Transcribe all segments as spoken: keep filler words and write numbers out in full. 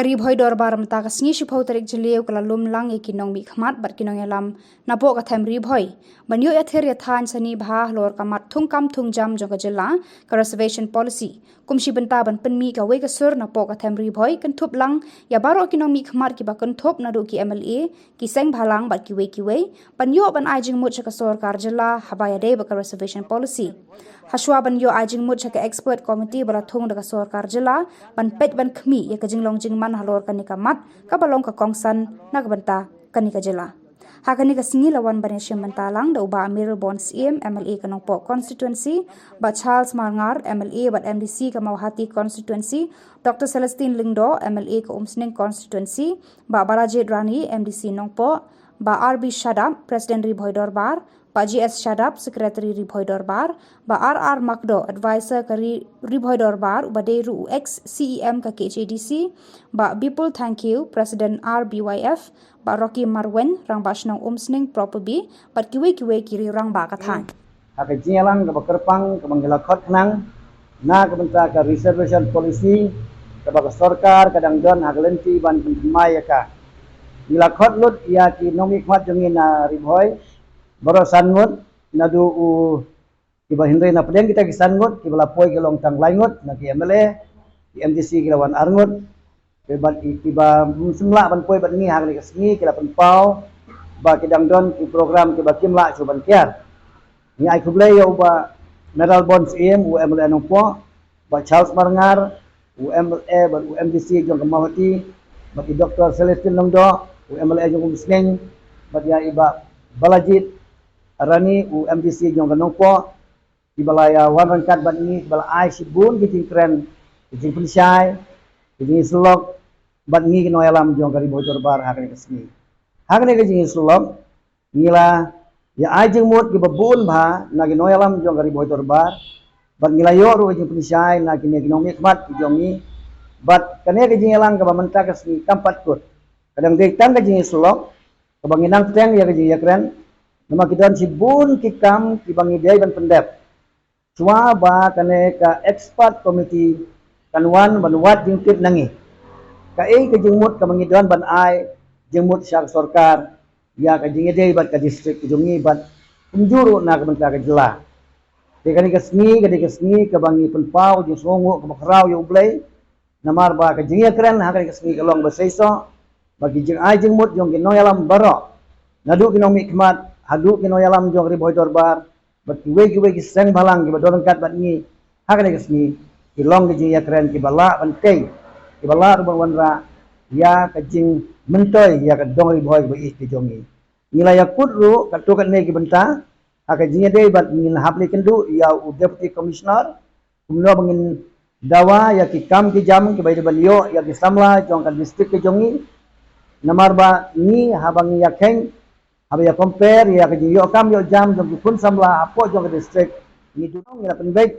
Ri Bhoi Dorbar mynta ka sngi shiphew tarik Jylliew ka la lum lang ïa ki nongmihkhmat bad ki nongïalam napoh ka them Ri Bhoi ban ïoh ïathir ïathain sani bha halor ka mat thungkam thungjam jong ka jylla, ka reservation policy, kum shi bynta ban pynmih kawei ka sur napoh ka them Ri Bhoi, kynthup lang ïa baroh ki nongmihkhmat kiba kynthup naduh ki M L A, ki seng bhalang bad kiwei kiwei, ban ïoh ban ai jingmut sha ka sorkar jylla haba ïadei bad ka reservation policy. Hashwa ban ïoh ai jingmut sha ka expert committee ba la thung da ka sorkar jylla ban peit ban khmih ïa ka jinglong jingman halor kane ka mat kaba long ka kongsan na ka bynta kane ka jylla. Ha kane ka sngi la wan ban ïashim bynta lang da u Bah Mayralborn Syiem, M L A ka Nongpoh constituency, Bah Charles Marngar, M L A bad M D C ka Mawhati constituency, Doctor Celestine Lyngdoh, M L A ka Umsning constituency, Bah Balajied Rani, M D C Nongpoh, Bah R B Shadap, President Ri Bhoi Dorbar, Bah G S Shadap, Secretary Ri Bhoi Dorbar, Bah R R Makdoh, Advisor ka Ri, Ri Bhoi Dorbar, uba dei ruh u ex C E M ka K H A D C, Bah Bipul Thangkhiew, President R B Y F, Bah Rocky Marwein, Rangbah Shnong Umsning Property, bad kiwei kiwei ki riew rangbah ka thaiñ. Ha ka jingïalang kaba kyrpang kaba ngi la khot khnang na ka bynta ka reservation policy kaba ka sorkar ka dang don ha ka lynti ban pynthymmai ïa ka. Ngi la khot lut ïa ki nongmihkhmat jong ngi na Ri Bhoi baroh san ngut, naduh u, kiba hynrei na pdeng kita ki san ngut, kiba la poi ki long tang lai ngut na ki M L A, ki M D C ki la wan ar ngut. Bad i, kiba ym shym lah ban poi bad ngi ha kane ka sngi ki la pynpaw ba ki dang don ki program kiba kim lah shuh ban kiar. Ngi ai khublei ïa u Bah Mayralborn Syiem, u M L A Nongpoh, Bah Charles Marngar, u M L A bad u M D C jong ka Mawhati, bad i Doctor Celestine Lyngdoh, u M L A jong Umsning, bad ïa i Bah Balajied Rani, u M D C jong ka Nongpoh, kiba la ïa wan ryngkat bad ngi, kiba la ai shibun ki jingkren, ki jingpynshai, ki jingïasyllok bad ngi ki nongïalam jong ka Ri Bhoi Dorbar ha kane ka sngi. Ha kane ka jingïasyllok ngi la ïa ai jingmut kiba bun bha na ki nongïalam jong ka Ri Bhoi Dorbar, bad ngi la ïoh ruh ka jingpynshai na kine ki nongmihkhmat ki jong ngi. Bad kane ka jingïalang kaba mynta ka sngi kam pat kut, ka dang dei tang ka jingïasyllok kaba ngi nang pteng ïa ka jingïakren, namar ki don shibun ki kam kiba ngi dei ban pyndep. Shuwa ba kane ka expert committee kan wan ban wad jingtip na ngi, kaei ka jingmut kaba ngi don ban ai jingmut sha ka sorkar ïa ka jingïadei bad ka district ka jong ngi bad kumjuh ruh na ka bynta ka jylla. Te kane ka sngi ka dei ka sngi kaba ngi pynpaw jingsngewnguh kaba khraw ïa U Blei, namar ba ka jingïakren ha kane ka sngi ka long ba seisoh ba ki jingai jingmut jong ki nongïalam baroh, naduh ki nongmihkhmat haduh ki nongïalam jong Ri Bhoi Dorbar, bad kiwei kiwei ki seng bhalang kiba don ryngkat bad ngi ha kane ka sngi, ki long ki jingïakren kiba lah ban tei, kiba lah ruh ban wanrah ïa ka jingmyntoi ïa ka dong Ri Bhoi kaba ïeit ka jong ngi. Ngi la ïakut ruh katto katne ki bynta ha ka jingïadei bad ngin hap leit kynduh ïa u Deputy Commissioner kumno ba ngin dawa ïa ki kam ki jam kiba ïadei ban ïoh ïa ki samla jong ka district ka jong ngi. Namar ba ngi haba ngi ïakheiñ, haba ïa compare ïa ka jingïoh kam ïoh jam jong ki khun samla hapoh jong ka district, ngi ju ngi la pynbeit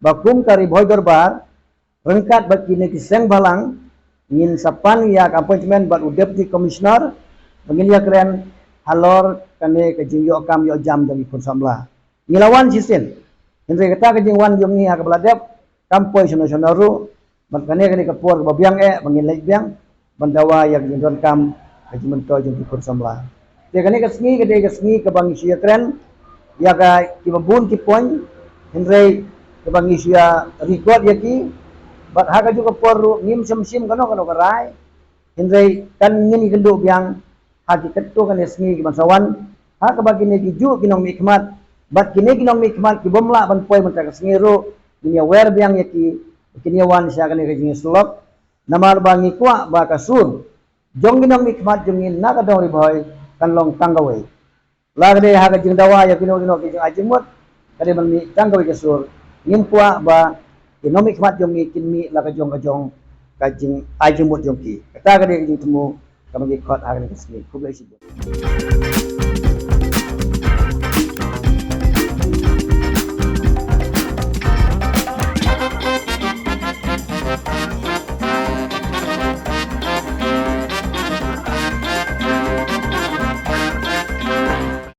ba kum ka Ri Bhoi Dorbar ryngkat bad kine ki seng bhalang ngin sa pan ïa ka appointment bad u Deputy Commissioner ba ngin ïakren halor kane ka jingïoh kam ïoh jam jong ki khun samla. Ngi la wan shisien, hynrei kata ka jingwan jong ngi ha kaba la dep kam poi shano shano ruh, bad kane ka dei ka por kaba biang eh ba ngin leit biang ban dawa ïa ka jingdonkam ka jingmyntoi jong ki khun samla. Te kane ka sngi ka dei ka sngi kaba ngi shu ïakren ïa ka kiba bun ki point, hynrei kaba ngi shu ïa record ïa ki, bad ha kajuh ka por ruh ngim shym shim kano kano ka rai, hynrei kan ngin ïakynduh biang ha ki katto katne sngi kiban sa wan, ha kaba kine ki juh ki nongmihkhmat bad kine ki nongmihkhmat ki bym lah ban poi mynta ka sngi ruh, ngin ïa wer biang ïa ki, kin ïa wan sha kane ka jingïasyllok. Namar ba ngi kwah ba ka sur jong ki nongmihkhmat jong ngi na ka dong Ri Bhoi kan long tang kawei. La ka dei ha ka jingdawa ïa kino kino ki jingai jingmut, ka dei ban mih tang kawei ka sur. Ngim kwah ba ki nongmihkhmat jong ngi kin mih la ka jong ka jong ka jingai jingmut jong ki. Kata ka dei ka jingthmu kaba ngi khot ha kane ka sngi. Khublei shibun.